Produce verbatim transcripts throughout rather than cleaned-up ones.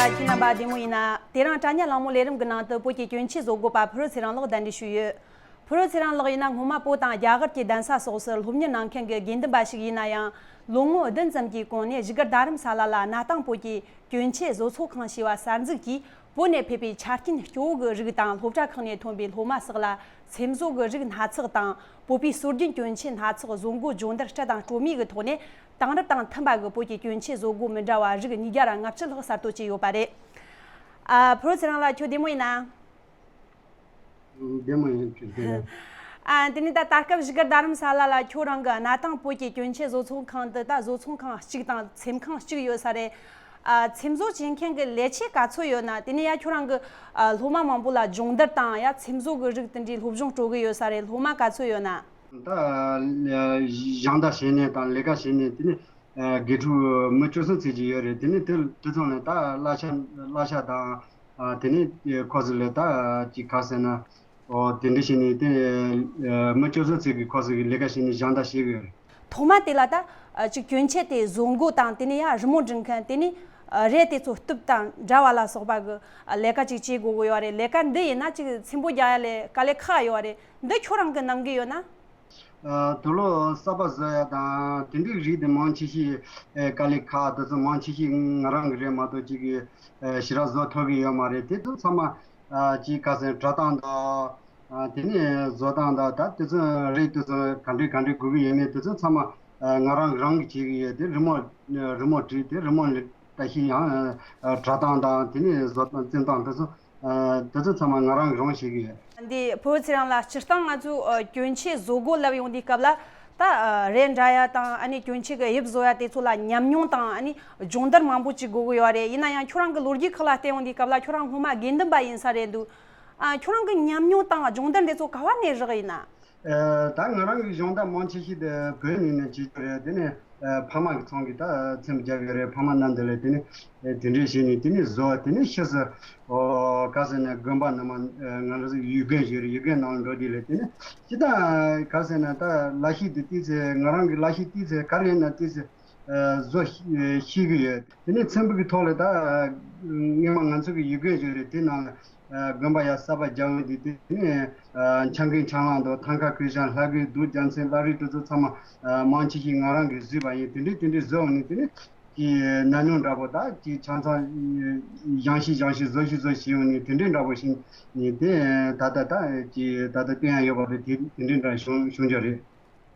ཁྱེད་རྣམ་པ་བདེ་མོ་ཡིན་ན། དེ་རིང་དྲ་བརྙན་གླེང་མོལ་ལས་རིམ་གྱི་ནང་དུ་བོད་ཀྱི་གྱོན་ཆས་བཟོ་བཀོད་པ་ཕུར་བུ་ཚེ་རིང་ལགས་གདན་འདྲེན་ཞུས་ཡོད། ཕུར་བུ་ཚེ་རིང་ལགས་ཡིན་ན་སྔོན་མ་བོད་དང་རྒྱ་གར་གྱི་གདན་ས་སོགས་སུ་སློབ་གཉེར་གནང་མཁན་གྱི་དགེ་འདུན་པ་ཞིག་ཡིན་ན་ཡང་། ལོ་ངོ་བདུན་ཙམ་གྱི་གོང་ནས་བཞུགས་སྒར་རྡ་རམ་ས་ལ་ལ་གནའ་དེང་བོད་ཀྱི་གྱོན་ཆས་བཟོ་ཚོང་ཁང་ཞེས་པ་གསར་འཛུགས་ཀྱིས། བོད་ནས་ཕེབས་པའི་ཆ་རྐྱེན་སྐྱོ་བོ་གི་རིགས་དང་སློབ་གྲྭ་ཁག་ནས་ཐོན་པའི་སློབ་མ་སོགས་ལ་ཚེམ་བཟོ་གི་རིགས་སྣ་ཚོགས་དང་། བོད་པའི་སྲོལ་རྒྱུན་གྱོན་ཆས་སྣ་ཚོགས་བཟོ་འགོད་སྦྱོང་བརྡར་སྤྲད་དང་སྤྲོད་མུས་ཀྱི་ཐོག་ནས། དེང་རབས་དང་མཐུན་པ་གི་བོད་ཀྱི་གྱོན་ཆས་བཟོ་སྒོ་མི་འདྲ་བ་རིགས་ཉིས་བརྒྱ་ལྔ་བཅུ་ལྷག་གསར་གཏོད་བྱས་ཡོད་པ་རེད། ཨ། ཕུར་བུ་ཚེ་རིང་ལགས་ཁྱོད་བདེ་མོ་ཡིན་ན། བདེ་མོ་ཡིན། ཁྱོད་བདེ་ཡིན། ཨ། དེ་ནས་ད་ལྟ་སྐབས་བཞུགས་སྒར་རྡ་རམ་ས་ལ་ལ་ཁྱོད་རང་གི་གནའ་དེང་བོད་ཀྱི་གྱོན་ཆས་བཟོ་ཚོང་ཁང་དུ་ད་བཟོ་ཚོང་ཁང་གཅིག་དང་ཚེམ་ཁང་གཅིག་ཡོད་ས་རེད། ཨ། ཚེམ་བཟོ་བྱེད་མཁན་གྱི་ལས་བྱེད་ག་ཚོད་ཡོད་ན། དེ་ནས་ཡ་ཁྱོད་རང་གི་ཨ། སློབ་མ་མང་པོ་ལ་སྦྱོང་བརྡར་དང་ཡ་ཚེམ་བཟོ་གི་རིགས་དེ་འདྲའི་སློབ་སྦྱོང་སྤྲོད་གི་ཡོད་ས་རེད། སློབ་མ་ག་ཚོད་ཡོད་ན། ད་སྦྱོང་བརྡར་བྱས་ནས་དང་ལས་ཀ་བྱས་ནས་དེ་ནས་དགེ་ཕྲུག་མི་བཅུ་གསུམ་ཙམ་ཅིག་ཡོད་རེད། དེ་ནས་དེ་དེ་ཚོ་ནས་ད་གླ་ཆ་གླ་ཆ་དང་། ཨ། དེ་ནས་ཁོ་ཚོ་ལས་ད་ཅིག་ག་ཟེར་ན། ཨོ། དེ་འདྲ་བྱས་ནས་དེ་མི་བཅུ་གསུམ་ཙམ་གྱིས་ཁོ་ཚོ་གི་ལས་ཀ་བྱས་ནས་སྦྱོང་བརྡར་བྱེད་གི་ཡོད་རེད། ཐོག་མ་དེ་ལ་ད་ཅིག་གྱོན་ཆས་དེ་བཟོ་འགོ་དང་། དེ་ནས་ཡ་རི་མོ་འབྲི་མཁན། དེ་ནས་རས་དེ་ཚོ་གཏུབ་དང་འདྲ་བ་ལ་སོགས་པ་གི་ལས་ཀ་ཅིག་བྱེད་དགོས་གི་ཡོད་རེད། ལས་ཀ་འདི་ཡིན་ན་ཅིག་ཚེམ་བུ་རྒྱག་ཡ་ལས་དཀའ་ལས་ཁག་ཡོད་རེད། འདི་ཁྱོད་རང་གི་གནང་གི་ཡོད་ན། ཨ། དུག་ལོག་གསར་པ་བཟོ་ཡ་དང་དེ་འདྲའི་རིགས་དེ་མང་ཆེ་ཤོས། ཨེ། དཀའ་ལས་ཁག་དེ་ཚོ་མང་ཆེ་ཤོས་ང་རང་གི་རེད་མ་གཏོགས་ཅིག་གི་ཨེ། ཞེ་དྲག་བཟོ་ཐུབ་ཀྱི་ཡོད་མ་རེད། དེ་ཚོ་ཚང་མ། ཨ། ཅིག་ག་ཟེར། འདྲ་སྟངས་དང་། ཨ། དེ་ནས་བཟོ་སྟངས་དང་། ད་དེ་ཚོ་རིགས་དེ་ཚོ་ག་འདྲ་ག་འདྲ་དགོས་ཀྱི་ཡོད་མེད་དེ་ཚོ་ཚང་མ། ཨ། ང་རང་རང་གིས་བྱེད་ཀྱི་ཡོད། དེ་རི་མོ། རི་མོ་བྲིས་ཏེ་རི་མོ་ལ་ལྟ་བཞིན་ཡང་། ཨ། འདྲ་སྟངས་དང་དེ་ནས་བཟོ་སྟངས་འཛིན་སྟངས་དེ་ཚོ། ཨ། དེ་ཚོ་ཚང་མ་ང་རང་གིས་རང་བྱེད་ཀྱི་ཡོད། འདི་ཕུར་བུ་ཚེ་རིང་ལགས། སྤྱིར་བཏང་ང་ཚོས་ཨ། གྱོན་ཆས་བཟོ་སྒོ་ལབ་ཡོང་དུས་སྐབས་ལ། ད་ཨ། རས་འདྲ་ཡ་དང་། ཨ་ནི་གྱོན་ཆས་ཀྱི་དབྱིབས་བཟོ་ཡ་དེ་ཚོ་ལ་ཉམས་མྱོང་དང་། ཨ་ནི་སྦྱོང་བརྡར་མང་པོ་ཅིག་དགོས་ཀྱི་ཡོད་རེད། ཡིན་ན་ཡང་ཁྱོད་རང་གི་ལོ་རྒྱུས་ཁག་ལ་བལྟས་ཡོང་དུས་སྐབས་ལ་ཁྱོད་རང་སྔོན་མ་དགེ་འདུན་པ་ཡིན་ས་རེད་འདུག། ཨ། ཁྱོད་རང་གི་ཉམས་མྱོང་དང་སྦྱོང་བརྡར་འདི་ཚོ་ག་བ་ནས་རག་ཡིན་ན། ཨ། ད་ང་རང་གི་སྦྱོང་བརྡར་མང་ཆེ་ཤོས་དེ་བོད་ནས་ནས་བྱེད་རྒྱུ་རེད། དེ་ནས་ཨ། ཕ་མ་གི་ཚང་གིས་ད་ཚེམ་རྒྱག་གི་རེད། ཕ་མ་རྣམས་དེ་ལས་དེ་ནས་ཨ། དེ་འདྲས་བྱས་ནས་དེ་ནས་བཟོ་བ། དེ་ནས་ཕྱིས་སུ། ཨོ། ག་ཟེར་ན། དགོན་པ་ནང་མ། ཨ། ང་རང་ཚོ་ཡུལ་དགོན་ཞིག་རེད། ཡུལ་དགོན་ནང་འགྲོ་དུས་ལ་དེ་ནས་ཅི་ད་ག་ཟེར་ན། ད་གླ་ཤེས་དེ་ཏོག་ཙམ། ང་རང་གི་གླ་ཤེས་ཏོག་ཙམ་ག་རེ་ཡིན་ན་ཏོག་ཙམ་ཨ། བཟོ་ཤེས་ཀྱི་ཡོད། དེ་ནས་ཚེམ་བུ་གི་ཐོག་ལ་ད་སྔོན་མ་ང་ཚོ་གི་ཡུལ་དགོན་ཞིག་རེད། དེ་ནང་ལ་ཨ། དགོན་པ་ཡ་གསར་པ་རྒྱག་ཡོང་དུས། དེ་ནས་ཨ། ཆང་གིན་ཆང་ལང་དང་། ཐང་ཁ་ཁུ་ཤང་། ལྷ་གི་གདུགས། རྒྱལ་མཚན་བླ་རི་དེ་ཚོ་ཚང་མ། ཨ། མང་ཆེ་ཤོས་ང་རང་གིས་བཟོས་པ་ཡིན། དེ་འདྲས་དེ་འདྲས་བཟོས་ཡོང་ནས་དེ་ནས་ཀྱི་ཉམས་མྱོང་འདྲ་པོ། ད་ཀྱི་ཆང་ཚང་སྦྱང་ཤིག་སྦྱང་ཤིག་བཟོ་ཤིག་བཟོ་ཤིག་ཡོང་ནས་དེ་འདྲས་འདྲ་པོ་ཞིག་ནས་དེ་ད་ལྟ་ད་ཀྱི་ད་ལྟ་བསྟན་ཡ་ཡོད་པ་རེད། དེ་དེ་འདྲས་འདྲ་བྱུང་བྱུང་རྒྱུ་རེད།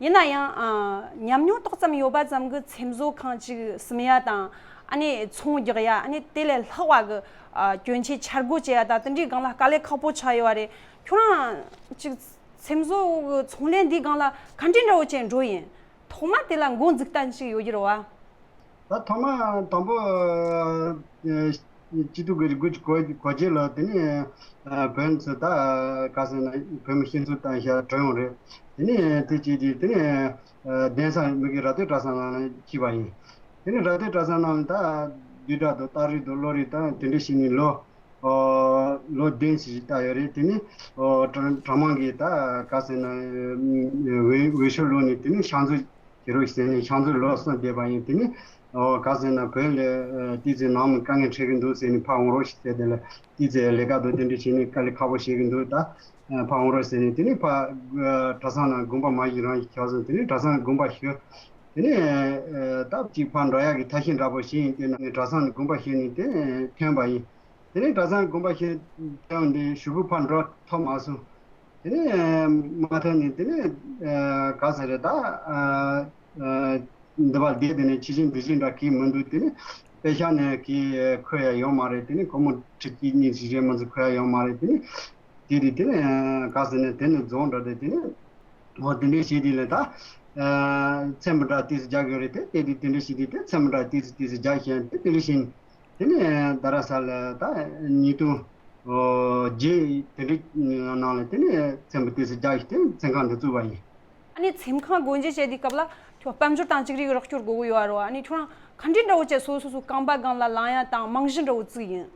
ཡིན་ན་ཡང་། ཨ། ཉམས་མྱོང་ཏོག་ཙམ་ཡོད་པ་ཙམ་གྱིས་ཚེམ་བཟོ་ཁང་ཅིག་ཟིན་ཡ་དང་། ཨ་ནི་ཚོང་རྒྱག་ཡ། ཨ་ནི་དེ་ལས་ལྷག་པ་གི། ཨ། གྱོན་ཆས་འཆར་འགོད་བྱེད་ཡ་དང་དེ་འདྲའི་སྒང་ལ་དཀའ་ལས་ཁག་པོ་ཆགས་ཡོད་རེད། ཁྱོད་རང་ཅིག་ཚེམ་བཟོ་གི་ཚོང་ལས་འདིའི་སྒང་ལ་ག་འདྲའི་འདྲ་བོ་བྱས་འགྲོ་ཡིན། ཐོག་མ་དེ་ལ་འགོ་འཛུགས་སྟངས་ཅིག་ཡོད་ཀྱི་རེད་བ། ད་ཐོག་མ་དང་པོ། ཨ། སྤྱི་འཐུས་ཀྱི་རེ་སྐུལ་གྱི་གོ་གོ་རྗེས་ལ། དེ་ནས་ཨ། བོད་མི་ཚོ་ད་ག་ཟེར་ན། བོད་མི་སྤྱི་ཚོགས་དང་ཞལ་གྲོལ་ཡོང་རེད། དེ་ནས་དེ་བྱས་རྗེས་དེ་ནས་ཨ། གདན་ས་མི་གི་ར་སྟོད་གྲྭ་ཚང་ནང་ལ་ཁྲིད་པ་ཡིན། དེ་ནས་ར་སྟོད་གྲྭ་ཚང་ནང་ལ་ད་བསྡུས་གྲྭ་དང་རྟགས་རིས་དང་བློ་རིག་དང་དེ་འདྲ་བྱས་ནས་ལོ། ཨོ། ལོ་བདུན་ཙམ་ཞིག་བསྡད་ཡོད་རེད། དེ་ནས་ཨོ། གྲྭ་གྲྭ་མང་གིས་ད་ག་ཟེར་ན། འོས་འོས་ཤོག་བླུགས་ནས་དེ་ནས་ཕྱག་མཛོད་བྱེད་རོགས་ཟེར་ནས་ཕྱག་མཛོད་ལོ་གསུམ་བསྡད་པ་ཡིན། དེ་ནས་ཨོ། ག་ཟེར་ན། བོད་ལ་ཨ། ཏོག་ཙམ་ནང་མི་དཀའ་ངལ་འཕྲད་ཀྱི་འདུག་ཟེར་ནས་ཕར་འོང་རོགས་ཞེས་ཟེར། དེ་ལ་ཏོག་ཙམ་ལས་ཀ་དང་དེ་འདྲ་བྱས་ནས་དཀའ་ལས་ཁག་པོ་བྱེད་ཀྱི་འདུག། ད་ཕར་འོང་རོགས་ཟེར་ནས། དེ་ནས་ཕར་ཨ། གྲྭ་ཚང་ནང་དགོངས་པ་མ་ཞུས་རང་ཞིག་ཆགས་སོང་། དེ་ནས་གྲྭ་ཚང་ནང་དགོངས་པ་ཞུས། དེ་ནས་ཨ། ད་ཅིག་ཕར་འགྲོ་ཡག་གི་ཐབས་ཤེས་འདྲ་པོ་ཞིག་ཡིན། དེ་ནས་གྲྭ་ཚང་ནང་དགོངས་པ་ཞུས་ནས་དེ་ཐོན་པ་ཡིན། དེ་ནས་གྲྭ་ཚང་དགོངས་པ་ཞུས་ཐོན་ནས་གཞུག་གུ་ཕར་འགྲོ་ཐུབ་མ་སོང་། དེ་ནས་མ་ཐོན་ནས་དེ་ནས་ཨ། ག་ཟེར་རེད། ད་ཨ། ཨ། འདི་པར་བསྡད་དེ་ནས་ཕྱི་བཞིན་འདི་བཞིན་འདྲ་གི་མི་འདུག། དེ་ནས་དཔེ་ཆ་ནས་གི་འཁོད་ཡ་ཡོད་མ་རེད། དེ་ནས་སྒོར་མོ་ཁྲི་གཅིག་གཉིས་ཤིག་རེད་མ་གཏོགས་འཁོད་ཡ་ཡོད་མ་རེད། དེ་ནས་དེ་དེ་དེ་ནས་ག་ཟེར་ནས་དེ་ནས་རྫོང་འདྲ་དེ་དེ་ནས། འོ། དེ་འདྲའི་བྱས་དུས་ལ་ད་ཨ། ཚེམ་བུ་འདྲ་ཏོག་ཙམ་རྒྱག་གི་ཡོད་རེད། དེ་དེ་དེ་དེ་འདྲའི་བྱས་དུས་དེ་ཚེམ་བུ་འདྲ་ཏོག་ཙམ་ཏོག་ཙམ་རྒྱག་བཞིན་དེ་དེ་འདྲའི་བཞིན། དེ་ནས་རྡ་རམ་ས་ལ་ད་ཉིས་སྟོང་བརྒྱད་དེ་འདྲའི་ནང་ལ་དེ་ནས་ཚེམ་བུ་ཏོག་ཙམ་རྒྱག་བཞིན་དེ་ཚེམ་ཁང་འདི་བཙུགས་པ་ཡིན། ཨ་ནི་ཚེམ་ཁང་སྒོ་འབྱེད་བྱེད་དུས་སྐབས་ལ་ཁྱོད་དཔལ་འབྱོར་དང་གཅིག་རིགས་རོགས་སྐྱོར་དགོས་ཀྱི་ཡོད་རེད་བ། ཨ་ནི་ཁྱོད་རང་ག་འདྲའི་འདྲ་བོ་བྱས་སོ་སོ་སོ་རྐང་པ་སྒང་ལ་ལངས་ཡ་དང་རྨང་གཞི་འདྲ་བོ་བཙུགས་ཡིན།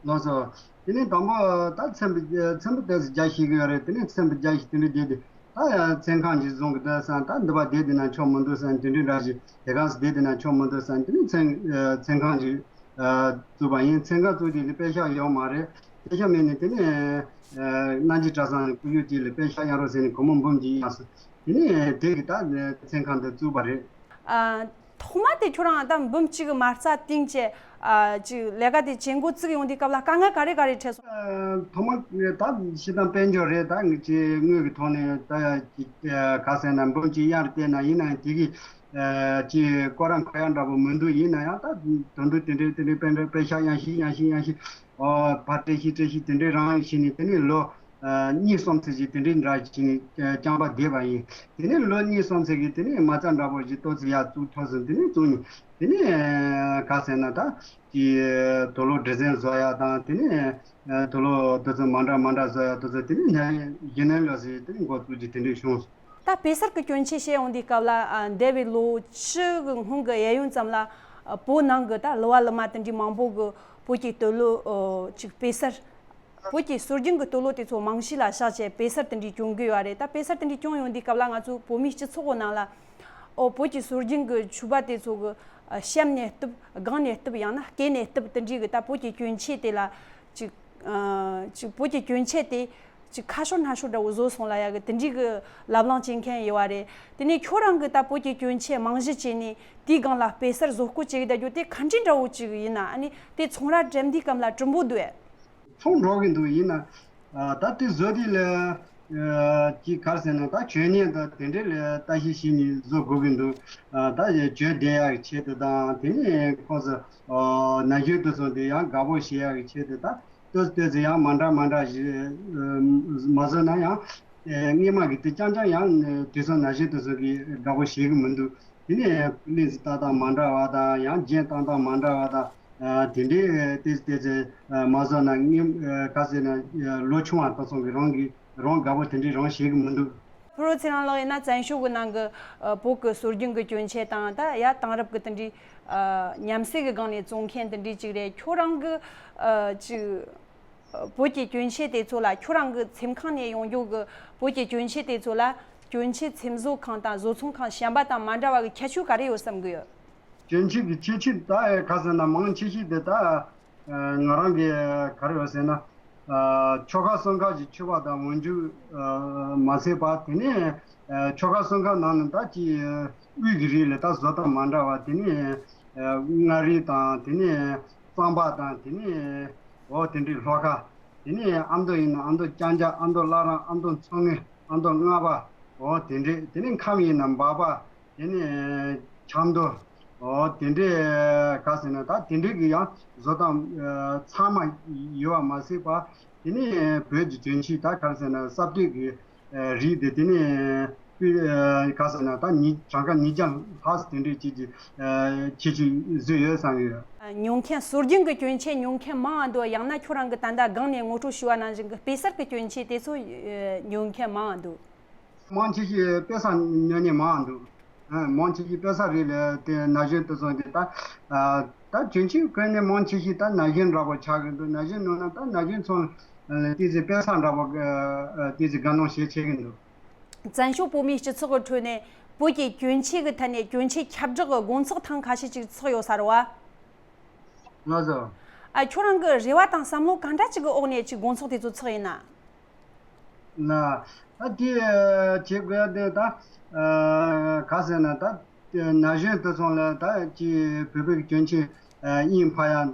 ལགས་སོ། དེ་ནས་དང་པོ་ད་ཚེམ་བུ་ཚེམ་བུ་ཏོག་ཙམ་རྒྱག་ཤེས་ཀྱི་ཡོད་རེད། དེ་ནས་ཚེམ་བུ་རྒྱག་བཞིན་དེ་འདྲ་བསྡད་དེ། ད་ཡང་ཚེམ་ཁང་ཅིག་བཟོ་གི་འདུག་བསམ། ད་འདི་པར་བསྡད་བསྡད་ན་ཆོག་མི་འདུག་བསམ། དེ་འདྲའི་འདྲ་ཞིག་དེ་ག་ས་བསྡད་བསྡད་ན་ཆོག་མི་འདུག་བསམ། དེ་ནས་ཚེམ་ཚེམ་ཁང་ཅིག་ བཙུགས་པ་ཡིན། མཚན་གང་བཙུགས་དེ་ལ་པད་ཤག་ཡོད་མ་རེད། པད་ཤག་མེད་ནས་དེ་ནས་གནམ་གྱི་གྲྭ་ཚང་ནས་སྐུ་ཡུལ་དེ་ལ་པད་ཤག་གཡང་རོ་ཟེར་ནས་སྒོར་མོ་འབུམ་གཅིག་གཡར་སོང་། དེ་ནས་དེ་གི་ད་མཚན་གང་དེ་བཙུགས་པ་རེད། ཨ། ཐོག་མ་དེ་ཁྱོད་རང་ད་འབུམ་གཅིག་གི་མ་རྩ་བཏིང་བྱས། ཨ། ཅིག་ལས་ཀ་དེ་བྱེད་འགོ་བཙུགས་ཡོང་དུས་སྐབས་ལ་དཀའ་ངལ་ག་རེ་ག་རེ་འཕྲད་སོང་། ཨ། ཐོག་མ་ད་སྤྱིར་བཏང་དཔལ་འབྱོར་རེད། ད་ཅིག་དངུལ་གྱི་ཐོག་ནས་ད་ཅིག་ག་ཟེར་ན་འབུམ་གཅིག་གཡར་བལྟས་ན་ཡིན་ན་ཡང་དེ་གི་ཅིག་སྐོར་ར་འཁོར་ཡག་འདྲ་པོ་མི་འདུག་ཡིན་ན་ཡང་ད་དོན་དུ་དེ་འདྲའི་དེ་འདྲའི་པད་འདྲ་པད་ཤག་གཡང་ཞིག་གཡང་ཞིག་གཡང་ཞིག་ཨོ་ཕར་སྤྲད་ཞིག་སྤྲད་ཞིག་དེ་འདྲའི་རང་བྱས་ནས་དེ་ནས་ལོ་གཉིས་གསུམ་ཙམ་ཞིག་དེ་འདྲའི་འདྲ་བྱས་ནས་རྐྱང་པ་བསྡད་པ་ཡིན། དེ་ནས་ལོ་གཉིས་གསུམ་ཙམ་གྱི་དེ་ནས་མ་རྩ་འདྲ་པོ་ཞིག་ཏོག་ཙམ་ཡར་བཙུགས་ཐུབ་སོང་། དེ་ནས་བཙུགས་ནས་དེ་ནས་ག་ཟེར་ན་ད་ཀྱི་དུག་ལོག་འབྲས་ཟན་བཟོ་ཡག་དང་དེ་ནས་དུག་ལོག་དེ་ཚོ་མ་འདྲ་མ་འདྲ་བཟོ་ཡག་དེ་ཚོ་དེ་ནས་ཉན་ཡིན་ནའི་ལོ་ཟེར་དེ་ནས་འགོ་བཙུགས་ཀྱི་དེ་འདྲའི་བྱུང་སོང་། ད་དཔེ་གསར་གྱི་གྱོན་ཆས་བཤད་ཡོང་དུས་སྐབས་ལ། ཨ། འདས་པའི་ལོ་བཅུ་གི་སྔོན་གྱི་གཡས་གཡོན་ཙམ་ལ། ཨ། བོད་ནང་གི་ད་གླུ་བ་གླུ་མ་དེ་འདྲའི་མང་པོ་གི་བོད་ཀྱི་དུག་ལོག་ཨོ་ཅིག་དཔེ་གསར། བོད་ཀྱི་སྲོལ་རྒྱུན་གྱི་དུག་ལོག་དེ་ཚོ་རྨང་གཞི་ལ་བཞག་བྱས་དཔེ་གསར་དེ་འདྲའི་གྱོན་གྱི་ཡོད་རེད། ད་དཔེ་གསར་དེ་འདྲའི་གྱོན་ཡོང་དུས་སྐབས་ལ་ང་ཚོ་བོད་མིའི་སྤྱི་ཚོགས་ཀྱི་ནང་ལ། ཨོ། བོད་ཀྱི་སྲོལ་རྒྱུན་གྱི་ཕྱུ་པ་དེ་ཚོ་གི། ཨ། བཤམས་ནས་བཏུབ། སྒང་ནས་བཏུབ། ཡང་ན་སྐེ་ནས་བཏུབ། དེ་འདྲའི་གི་ད་བོད་ཀྱི་གྱོན་ཆས་དེ་ལ་ཅིག་ཨ། ཅིག་བོད་ཀྱི་གྱོན་ཆས་དེ་ཅིག་ཁ་ཤོར་སྣ་ཤོར་འདྲ་བོ་བཟོ་སོང་ལབ་ཡག་གི་དེ་འདྲའི་གི་ལབ་གླེང་བྱེད་མཁན་ཡོད་པ་རེད། དེ་ནས་ཁྱོད་རང་གི་ད་བོད་ཀྱི་གྱོན་ཆས་རྨང་གཞི་བྱས་ནས་དེའི་སྒང་ལ་དཔེ་གསར་བཟོ་བཀོད་བྱེད་ཀྱི་བསྡད་རྒྱུ་དེ་ག་འདྲའི་འདྲ་བོ་ཅིག་ཡིན་ན། ཨ་ནི་དེ་ཚོང་ར་འགྲིམ་དུས་སྐབས་ལ་གྲུང་པོ་འདུག་ཨེ། ཚོང་འགྲོ་གི་འདུག་ཡིན་ན། ཨ། ད་དེ་བཟོ་དུས་ལ། ཨ། ཅིག་ག་རེ་ཟེར་ན་ད་གྱོན་ནས་ད་དེ་འདྲའི་ལ་ལྟ་ཞིབ་བྱས་ནས་བཟོ་དགོས་ཀྱི་འདུག་ཨ། ད་གྱོན་བསྡད་ཡག་གི་ཆེད་དུ་དང་དེ་ནས་ཁོ་ཚོ་ན་གཞོན་དེ་ཚོ་དེ་ཡང་དགའ་པོ་བྱེད་ཡག་གི་ཆེད་དུ་ད་ཏོག་ཙམ་ཏོག་ཙམ་ཡང་མ་འདྲ་མ་འདྲ་ཞིག་མ་བཟོས་ན་ཡང་། ཨ། སྔས་མ་གི་དེ་རྐྱང་རྐྱང་ཡང་དུས་སང་ན་གཞོན་དེ་ཚོ་གིས་དགའ་པོ་བྱེད་ཀྱི་མི་འདུག་དེ་ནས་ལེན་ཙི་ཏག་ཏག་མ་འདྲ་བ་དང་ཡང་རྒྱན་ཏག་ཏག་མ་འདྲ་བ་དང་། ཨ། དེ་འདྲའི་ཏོག་ཙམ་ཏོག་ཙམ་མ་བཟོས་ན་ངས་ག་ཟེར་ན་ལོ་ཆུང་བ་དེ་ཚོ་གི་རང་གི་རང་དགའ་པོ་དེ་འདྲའི་རང་བྱེད་ཀྱི་མི་འདུག་ཕུར་བུ་ཚེ་རིང་ལགས་ཡིན་ན་བཙན་བྱོལ་གྱི་ནང་གི། ཨ། བོད་ཀྱི་སྲོལ་རྒྱུན་གྱི་གྱོན་ཆས་དང་ད་ཡ་དེང་རབས་ཀྱི་དེ་འདྲའི། ཨ། མཉམ་བསྲེས་ཀྱི་སྒང་ནས་བཙོང་མཁན་དེ་འདྲའི་ཅིག་རེད། ཁྱོད་རང་གི། ཨ། ཅིག་བོད་ཀྱི་གྱོན་ཆས་དེ་ཚོ་ལ་ཁྱོད་རང་གི་འཚེམ་ཁང་ནས་ཡོང་རྒྱུ་གི་བོད་ཀྱི་གྱོན་ཆས་དེ་ཚོ་ལ་གྱོན་ཆས་འཚེམ་བཟོ་ཁང་དང་བཟོ་ཚོང་ཁང་གཞན་པ་དང་མ་འདྲ་བ་གི་ཁྱད་ཆོས་ག་རེ་ཡོད་བསམ་གི་ཡོད། གྱོན་ཆས་ཀྱི་ཁྱད་ཆོས་ད་ཨེ་ག་ཟེར་ན་མང་ཆེ་ཤོས་དེ་ད་ཨ་ང་རང་གི་ག་རེ་ཡོད་ཟེར་ན། ཨ། ཆོལ་ཁ་གསུམ་ཀ་གི་ཕྱུ་པ་དང་འོག་འཇུག་ཨ། མ་ཟད་པ་དེ་ནས་ཨ། ཆོལ་ཁ་གསུམ་ཀ་ནང་ནས་ད་ཅིག་དབུས་ཀྱི་རིགས་ལ་ད་བཟོ་སྟངས་མ་འདྲ་བ་དེ་ནས་ཨ། མངའ་རིས་དང་དེ་ནས་གཙང་པ་དང་དེ་ནས་འོ་དེ་འདྲའི་ལྷོ་ཁ། དེ་ནས་ཨ་མདོ་ཡིན་ན་ཨ་མདོ་ལྕང་སྐྱ། ཨ་མདོ་བླ་བྲང་། ཨ་མདོ་མཚོ་སྔོན། ཨ་མདོ་རྔ་པ། འོ་དེ་འདྲའི། དེ་ནས་ཁམས་ཡིན་ན་འབའ་པ། དེ་ནས་ཆབ་མདོ། འོ་དེ་འདྲའི་ག་ཟེར་ན་ད་དེ་འདྲའི་གི་ཡང་བཟོ་སྟངས་ཨ། ཚང་མ་ཡོད་པ་མ་ཟད་པ། དེ་ནས་བོད་ཀྱི་གྱོན་ཆས་ད་ག་ཟེར་ན་གསར་གཏོད་ཀྱི་ཨ། རིགས་དེ་དེ་ནས་ཨ། ག་ཟེར་ན་ད་ཉིས་གྲངས་ཀ་ཉིས་བརྒྱ་ལྷག་ཙམ་དེ་འདྲའི་ཅིག་གི་ཨ། ཁྱད་ཆོས་བཟོས་ཡོད་བསམ་ཡོད། ཨ། ཉོ་མཁན། སྲོལ་རྒྱུན་གྱི་གྱོན་ཆས་ཉོ་མཁན་མང་ང་འདུག་ཡང་ན་ཁྱོད་རང་གི་ད་ལྟ་སྒང་ནས་ངོ་སྤྲོད་ཞུས་པ་ནང་བཞིན་གྱི་དཔེ་གསར་གྱི་གྱོན་ཆས་དེ་ཚོ་ཨ། ཉོ་མཁན་མང་ང་འདུག་མང་ཆེ་ཤོས་དཔེ་གསར་ཉོ་མཁན་མང་འདུག་ཨ། མང་ཆེ་ཤོས་དཔེ་གསར་རིགས་ལ་དེ་ན་གཞོན་དེ་ཚོ་འདི་ད་ཨ། ད་གྱོན་ཆས་གོན་ནས་མང་ཆེ་ཤོས་ད་ན་གཞོན་འདྲ་པོ་ཆགས་ཀྱི་འདུག་ན་གཞོན་ནང་ན་ད་ན་གཞོན་ཚོ་ཨ། ཏོག་ཙམ་དཔེ་གསར་འདྲ་པོ་ཨ། ཏོག་ཙམ་དགའ་སྣང་བྱེད་ཆེ་གི་འདུག་བཙན་བྱོལ་བོད་མིའི་སྤྱི་ཚོགས་ཀྱི་ཁྲོད་ནས་བོད་ཀྱི་གྱོན་ཆས་ཀྱི་ཐད་ནས་གྱོན་ཆས་ཁྱབ་བསྒྲགས་ཀྱི་དགོང་ཚོགས་ཐེངས་ཁ་ཤས་ཅིག་ཚོགས་ཡོད་ས་རེད་བ། ལགས་སོ། ཨ། ཁྱོད་རང་གི་རེ་བ་དང་བསམ་བློ་གང་འདྲ་ཅིག་གི་འོག་ནས་ཅིག་དགོང་ཚོགས་དེ་ཚོ་ཚོགས་ཡིན་ན། ལགས། ད་དེ་བྱེད་དགོས་ཡ་དེ་ད་ག་ཟེར་ན་ད་ན་གཞོན་དེ་ཚོ་ལ་ད་ཅིག་བོད་པའི་གྱོན་ཆས་དབྱིངས་འཕར་ཡ་དང་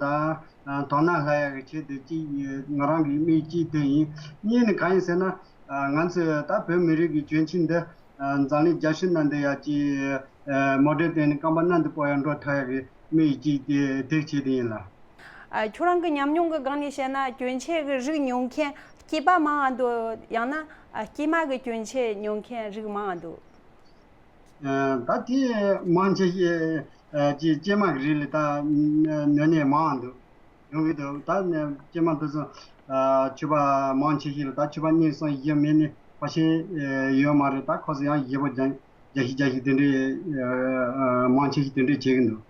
དོ་སྣང་ལྷག་ཡ་གི་ཆེད་དུ་ཅིག་ང་རང་གི་དམིགས་གཅིག་དེ་ཡིན། གཉིས་ནི་གང་ཡིན་ཟེར་ན། ང་ཚོས་ད་བོད་མི་རིགས་ཀྱི་གྱོན་ཆས་འདི་འཛམ་གླིང་རྒྱ་ཆེ་ན་འདི་ཡ་ཅིག་མོ་ཊའི་སྟེང་ནས་རྐང་པ་སྣ་འདི་སྤོ་ཡ་འགྲོ་ཐུབ་ཡ་གི་དམིགས་གཅིག་དེ་དེ་ཆེད་དུ་ཡིན་ལ། ཨ། ཁྱོད་རང་གི་ཉམས་མྱོང་གི་སྒང་ནས་བཤད་ན་གྱོན་ཆས་ཀྱི་རིགས་ཉོ་མཁན་སྐྱེས་པ་མང་ང་འདུག་ཡང་ན་ཨ། སྐྱེས་མ་གི་གྱོན་ཆས་ཉོ་མཁན་རིགས་མང་ང་འདུག་ཨ། ད་དེ་མང་ཆེ་ཤོས་ཨ། ཅིག་སྐྱེས་མ་གི་རིགས་ལ་ད་ཉོ་མཁན་མང་ང་འདུག་ཡོང་གི་འདུག་ད་ནས་སྐྱེས་མ་དེ་ཚོ་ཨ། ཕྱུ་པ་མང་ཆེ་ཤོས་ལ་ད་ཕྱུ་པ་གཉིས་གསུམ་བཞི་མེད་ནི་ཕལ་ཆེར་ཡོད་མ་རེད། ད་ཁོ་ཚོ་ཡང་བཞི་པོ་རྒྱ་རྒྱ་ཤི་རྒྱ་ཤི་དེ་འདྲའི་ཨ། མང་ཆེ་ཤོས་དེ་འདྲའི་བྱེད་ཀྱི་འདུག་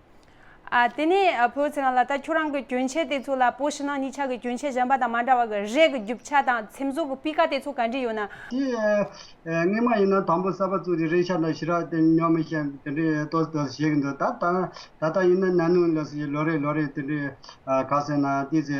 ཨ། དེ་ནས་ཨ། བུ་ཚེ་རིང་ལགས། ད་ཁྱོད་རང་གི་གྱོན་ཆས་དེ་ཚོ་ལ་བོད་ཕྱི་ནང་གཉིས་ཆ་གི་གྱོན་ཆས་གཞན་པ་དང་མ་འདྲ་བ་གི་རས་ཀྱི་རྒྱུ་ཆ་དང་ཚེམ་བཟོ་གི་སྤུས་ཀ་དེ་ཚོ་ག་འདྲ་ཡོད་ན། དེ་ཨ། སྔོན་མ་ཡིན་ན་དང་པོ་གསར་པ་བཙུགས་དུས་རས་ཆ་ལ་ཞེ་དྲག་དེ་ཉོ་མི་ཤེས། དེ་འདྲའི་ཏོག་ཙམ་ཏོག་ཙམ་བྱེད་ཀྱི་འདུག་ད་ད་ད་ལྟ་ཡིན་ན་ན་ནིང་ལ་སོགས་ལོ་རེ་ལོ་རེ་དེ་འདྲའི་ཨ། ག་ཟེར་ན། དེ་ཚོ་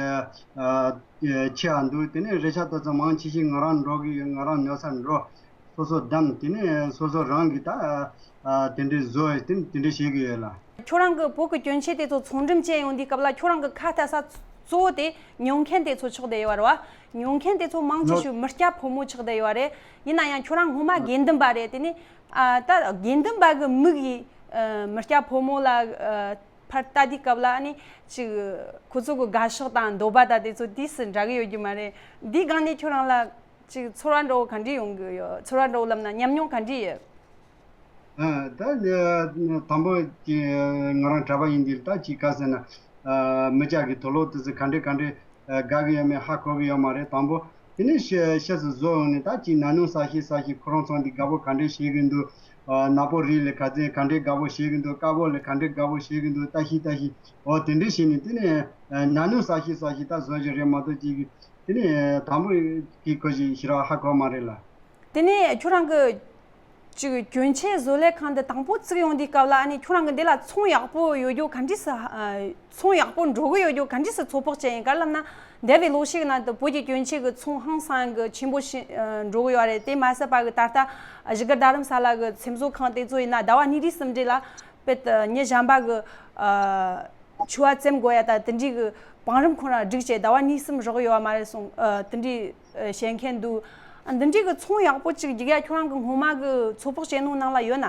ཨ། ཆེ་བ་འདུག་དེ་ནས་རས་ཆ་དེ་ཚོ་མང་ཆེ་ཤོས་ང་རང་འགྲོ་གི་ཡོད། ང་རང་ཉོ་སར་འགྲོ། སོ་སོ་བདམས། དེ་ནས་སོ་སོ་རང་གིས་ད་ཨ། དེ་འདྲའི་བཟོ་ཡས་དེ་དེ་འདྲ་བྱེད་ཀྱི་ཡོད་ལ། ཁྱོད་རང་གི་བོད་ཀྱི་གྱོན་ཆས་དེ་ཚོ་ཚོང་འགྲེམས་བྱས་ཡོང་དུས་སྐབས་ལ་ཁྱོད་རང་གི་ཁ་གཏད་ས་གཙོ་བོ་དེ་ཉོ་མཁན་དེ་ཚོ་ཆགས་བསྡད་ཡོད་རེད་བ། ཉོ་མཁན་དེ་ཚོ་མང་ཆེ་ཤོས་མི་སྐྱ་ཕོ་མོ་ཆགས་བསྡད་ཡོད་རེད། ཡིན་ན་ཡང་ཁྱོད་རང་སྔོན་མ་དགེ་འདུན་པ་རེད། དེ་ནས་ཨ། ད་དགེ་འདུན་པ་གི་མིག་གིས་ཨ། མི་སྐྱ་ཕོ་མོ་ལ་ཨ། ཕར་ལྟ་དུས་སྐབས་ལ་ཨ་ནི་ཅིག་ཁོ་ཚོ་གི་དགའ་ཕྱོགས་དང་འདོད་པ་དང་དེ་ཚོ་དུས་སུ་འདྲ་གི་ཡོད་རྒྱུ་མ་རེད། འདིའི་སྒང་ནས་ཁྱོད་རང་ལ་ཅིག་ཚོར་བ་འདྲ་བོ་ག་འདྲ་ཡོང་གི་ཡོད། ཚོར་བ་འདྲ་བོ་ལབ་ན་ཉམས་མྱོང་ག་འདྲ་ཡོད། ཨ། ད་དང་པོ་ཅིག་ང་རང་གྲྭ་པ་ཡིན་དུས་ད་ཅིག་ག་ཟེར་ན། ཨ། མི་སྐྱ་གི་དུག་ལོག་དེ་ཚོ་ག་འདྲ་ག་འདྲ་ཨ། དགའ་གི་ཡོད་མེད་ཧ་གོ་གི་ཡོད་མ་རེད། དང་པོ་དེ་ནས་ཤེས་ཤེས་སུ་བཟོ་ཡོང་ནས་ད་ཅིག་ན་ནིང་ས་གཤིས་ས་གཤིས་ཁོ་རང་ཚོ་འདི་དགའ་པོ་ག་འདྲ་བྱེད་ཀྱི་འདུག་ཨ། ནག་པོ་རིགས་ལ་ག་ཚད་ག་འདྲ་དགའ་པོ་བྱེད་ཀྱི་འདུག་དཀར་པོ་ལ་ག་འདྲ་དགའ་པོ་བྱེད་ཀྱི་འདུག་ལྟ་ཤི་ལྟ་ཤི། འོ་དེ་འདྲ་བྱས་ནས་དེ་ནས་ཨ། ན་ནིང་ས་གཤིས་ས་གཤིས་ད་བཟོ་བཞིན་རེད་མ་གཏོགས་ཅིག་དེ་ནས་དང་པོ་གི་གོ་ཞིག་ཞེ་དྲག་ཧ་གོ་མ་རེད་ལ། དེ་ནས་ཁྱོད་རང་གི་ཅིག་གྱོན་ཆས་བཟོ་ལས་ཁང་འདི་དང་པོ་བཙུགས་ཡོང་དུས་སྐབས་ལ་ཨ་ནི་ཁྱོད་རང་གི་འདི་ལ་ཚོང་ཡག་པོ་ཡོད་རྒྱུ་ག་འདྲས་སུ། ཨ། ཚོང་ཡག་པོ་འགྲོ་གི་ཡོད་རྒྱུ་ག་འདྲས་སུ་ཚོད་དཔག་བྱས་ཡིན། ག་རེ་ལབ་ན་འདས་པའི་ལོ་ཤས་ཀྱི་ནང་དུ་བོད་ཀྱི་གྱོན་ཆས་ཀྱི་ཚོང་ཧང་སང་གི་ཆེན་པོ་ཞིག་ཨ། འགྲོ་གི་ཡོད་རེད། དེ་མ་ཟད་པ་གི་ད་ལྟ་བཞུགས་སྒར་རྡ་རམ་ས་ལ་གི་ཚེམ་བཟོ་ཁང་དེ་ཚོ་ཡིན་ན་ཟླ་བ་གཉིས་རེ་གསུམ་རེ་ལ་དཔེ་ད་མི་གཞན་པ་གི་ཨ། ཆུ་བ་བཙེམ་དགོས་ཡ་ད་དེ་འདྲའི་གི་བང་རིམ་ཁོ་རང་བསྒྲིགས་བྱས་ཟླ་བ་གཉིས་གསུམ་རག་ཡོད་པ་མ་རེད་གསུངས། ཨ། དེ་འདྲའི་ཨ། བཤད་མཁན་འདུག་ཨ། འདི་འདྲའི་གི་ཚོང་ཡག་པོ་ཅིག་རྒྱག་ཡ་ཁྱོད་རང་གི་སྔོན་མ་གི་ཚོད་དཔག་བྱས་ནོ་ནང་ལ་ཡོད་ན།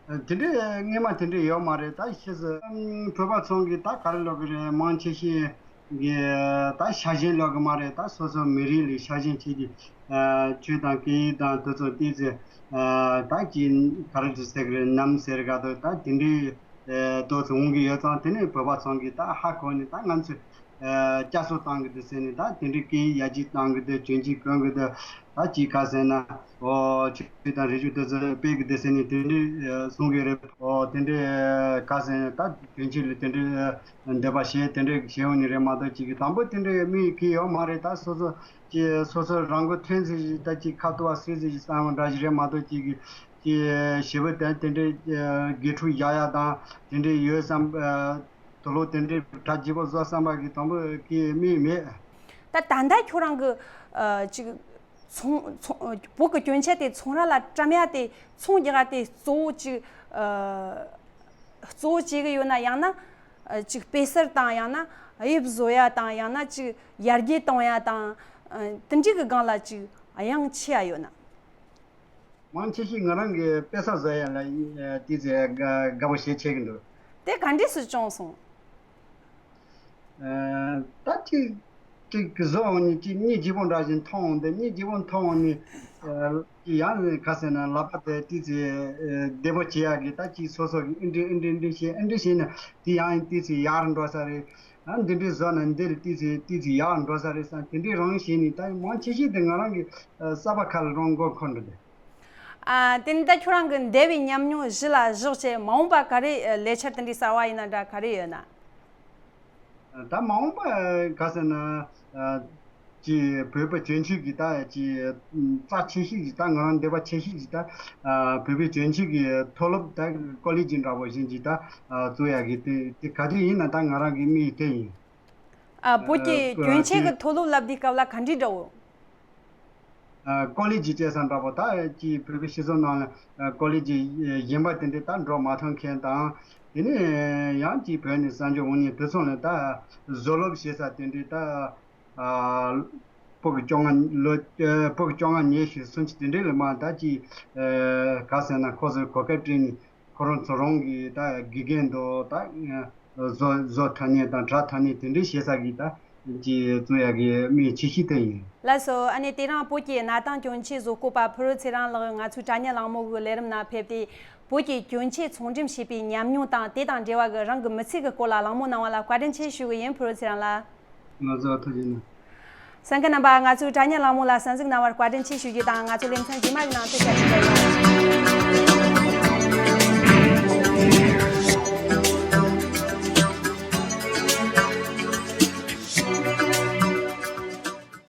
ཨ། དེ་འདྲའི་སྔོན་མ་དེ་འདྲའི་ཡོད་མ་རེད། ད་ཤེས་སུ་བོད་པ་ཚོང་གི་ད་ག་རེ་ལབ་གི་རེད། མང་ཆེ་ཤོས་གི་ད་ཤ་ཞེན་ལབ་གི་མ་རེད། ད་སོ་སོ་མི་རིགས་ལ་ཤ་ཞེན་བྱེད་ཀྱི། ཨ། ཆོས་དང་སྐད་ཡིག་དང་དེ་ཚོ་ཏོག་ཙམ་ཨ། ད་ཅི་ག་རེ་ཟེར་གི་རེད། ནམ་ཟེར་ག་དོ་ད་དེ་འདྲའི་ཨ། ཏོག་ཙམ་འོང་གི་ཡོད་ཙང་དེ་ནས་བོད་པ་ཚོང་གི་ད་ཧ་གོ་ནས་ད་ང་ཚོས་ཨ། བསྐྱར་གསོ་བཏང་གི་འདུག་ཟེར་ནས། ད་དེ་འདྲའི་སྐད་ཡིག་ཡར་རྒྱས་བཏང་གི་འདུག་གྱོན་ཆས་གོན་གི་འདུག་ད་ཅི་ག་ཟེར་ན། ཨོ། ཆོས་དང་རིག་གཞུང་དེ་ཚོ་སྤེལ་གི་འདུག་ཟེར་ནས་དེ་འདྲའི་ཨ། གསུང་གི་རེད། ཨོ། དེ་འདྲའི་ཨ། ག་ཟེར་ན་ད་གྱོན་ཆས་ལ་དེ་འདྲའི་ཨ། འདོད་པ་བྱས་དེ་འདྲའི་བྱས་ཡོང་ནི་རེད་མ་གཏོགས་ཅིག་གི་དང་པོ་དེ་འདྲའི་མི་གི་ཡོད་མ་རེད། ད་སོ་སོ་ཀྱི་སོ་སོ་རང་མགོ་ཐོན་ཚེ་ཞིག་ད་ཅིག་ཁ་ཐོ་བ་སེ་ཚེ་ཞིག་བསམ་འདྲ་ཞིག་རེད་མ་གཏོགས་ཅིག་གི་ཀྱི་ཞེ་པོ་དེ་དེ་འདྲའི་ཨ། དགེ་ཕྲུག་བཞག་ཡ་དང་དེ་འདྲའི་ཡོད་བསམ། ཨ། དུག་ལོག་དེ་འདྲའི་གྲ་རྒྱས་པོ་བཟོ་བསམ་པ་གི་དང་པོ་གི་མི་མེད། ད་ད་ལྟ་ཁྱོད་རང་གི་ཨ། ཅིག་ཚོང་ཚོང་བོད་ཀྱི་གྱོན་ཆས་དེ་ཚོང་ར་ལ་བཀྲམ་ཡ་དེ་ཚོང་རྒྱག་ཡ་དེ་གཙོ་བོ་ཅིག་ཨ། གཙོ་བོ་བྱེད་གི་ཡོད་ན། ཡང་ན་ཨ། ཅིག་དཔེ་གསར་དང་། ཡང་ན་དབྱིབས་བཟོ་ཡ་དང་། ཡང་ན་ཅིག་ཡར་རྒྱས་གཏོང་ཡ་དང་། ཨ། དེ་འདྲའི་གི་སྒང་ལ་ཅིག་དབྱངས་ཆེ་ཡ་ཡོད་ན། མང་ཆེ་ཤོས་ང་རང་གི་དཔེ་གསར་བཟོ་ཡ་ལ་ཨ། ཏོག་ཙམ་དགའ་དགའ་པོ་བྱེད་བྱེད་ཀྱི་འདུག་དེ་ག་འདྲས་སུ་བྱུང་སོང་། ཨ། ད་ཅིག་ཅིག་བཟོ་འོང་ནས་ཅིག་གཉིད་སྐྱིད་པོ་འདྲ་ཞིག་མཐོང་འོང་། དེ་གཉིད་སྐྱིད་པོ་མཐོང་འོང་ནས་ཨ། ཅིག་ཡང་ག་ཟེར་ན་ལག་པ་དེ་ཏོག་ཙམ་ཨ། བདེ་པོ་བྱེད་ཡ་གི་ད་ཅིག་སོ་སོ་གི་ཨེ་འདྲ་ཨེ་འདྲ་ཨེ་འདྲ་བྱེད། ཨེ་འདྲ་བྱེད་ན་དེ་ཡང་ཏོག་ཙམ་ཡག་འགྲོ་ས་རེད། ཨ། འདི་འདྲའི་བཟོ་ན་འདིར་ཏོག་ཙམ་ཏོག་ཙམ་ཡག་འགྲོ་ས་རེད་བསམ། དེ་འདྲའི་རང་བྱས་ནས་ད་མང་ཆེ་ཤོས་དེ་ང་རང་གི་ཨ། གསར་པ་ཁ་ལ་རང་མགོ་འཁོར་འགྲོ་དེ། ཨ། དེ་ནི་ད་ཁྱོད་རང་གི་འདས་པའི་ཉམས་མྱོང་གཞི་ལ་བཞག་བྱས་མ་འོངས་པ་ག་རེ་ལས་འཆར་དེ་འདྲའི་གསར་བ་ཡིན་ན་འདྲ་ག་རེ་ཡོད་ན། ད་མ་འོངས་པ་ག་ཟེར་ན་ཨ། ཅིག་བོད་པའི་གྱོན་ཆས་ཀྱི་ད་ཅིག་རྩ་ཆེ་ཤོས་ཀྱི་ད་ང་རང་འདོད་པ་ཆེ་ཤོས་ཀྱི་ད་ཨ། བོད་པའི་གྱོན་ཆས་ཀྱི་མཐོ་སློབ་ད་ཀོ་ལེ་ཇི་འདྲ་པོ་བཞིན་གྱི་ད་ཨ། བཙུགས་ཡ་གི་དེ་དེ་ག་དུས་ཡིན་ན་ད་ང་རང་གི་དམིགས་ཡུལ་དེ་ཡིན། ཨ། བོད་ཀྱི་ཨ། གྱོན་ཆས་ཀྱི་མཐོ་སློབ་བསླབ་དུས་སྐབས་ལ་ག་འདྲའི་འདྲ་བོ། ཨ། ཀོ་ལེ་ཇི་བཅས་ས་འདྲ་པོ་ད་ཅིག་བོད་པའི་སྤྱི་ཚོགས་ནང་ལ་ཨ། ཀོ་ལེ་ཇི་གཞན་པ་དེ་འདྲའི་ད་འགྲོ་མ་ཐུབ་མཁན་དང་། དེ་ནས་ཡང་ཅིག་བོད་ནས་གསར་འབྱོར་འོང་མཁན་དེ་ཚོ་ལ་ད་བཟོ་སློབ་བྱེད་ས་དེ་འདྲའི་ད་ཨ། སྤུ་གུ་བཅོ་ལྔ་ལོ་ཨ། སྤུ་གུ་བཅོ་ལྔ་ཉི་ཤུ་སུམ་ཅུ་དེ་འདྲའི་ལ་མ་ད་ཅིག་ཨ། ག་ཟེར་ན་ཁོ་ཚོས་གོ་སྐབས་སྤྲད་ནས། ཁོ་རང་ཚོ་རང་གི་ད་དགེ་རྒན་དང་ད་བཟོ་བཟོ་ཐོན་ནས་དང་གྲྭ་ཐོན་ནས་དེ་འདྲའི་བྱེད་ས་གི་ད་ཅིག་བཙུགས་ཡ་གི་དམིགས་ཆེ་ཤོས་དེ་ཡིན། ལགས་སོ། ཨ་ནི་དེ་རིང་བོད་ཀྱི་གནའ་དེང་གྱོན་ཆས་བཟོ་བཀོད་པ་ཕུར་བུ་ཚེ་རིང་ལགས་ང་ཚོའི་དྲ་བརྙན་གླེང་མོལ་གྱི་ལས་རིམ་ནང་ཕེབས་ཏེ་བོད་ཀྱི་གྱོན་ཆས་ཚོང་འགྲེམས་བྱས་པའི་ཉམས་མྱོང་དང་དེ་དང་འབྲེལ་བ་གི་རང་གི་མི་ཚེ་གི་སྐོར་ལ་གླེང་མོལ་གནང་བ་ལ་བཀའ་དྲིན་ཆེ་ཞུ་གི་ཡིན། ཕུར་བུ་ཚེ་རིང་ལགས། ང་ཚོ་ཐུགས་རྗེ་གནང་། གསན་མཁན་རྣམ་པ། ང་ཚོའི་དྲ་བརྙན་གླེང་མོལ་ལ་གསན་གཟིགས་གནང་བར་བཀའ་དྲིན་ཆེ་ཞུ་རྒྱུ་དང་། ང་ཚོ་ལེ་ཚན་རྗེས་མ་གི་ནང་དུ་མཇལ་འཕྲད་ཡོང་།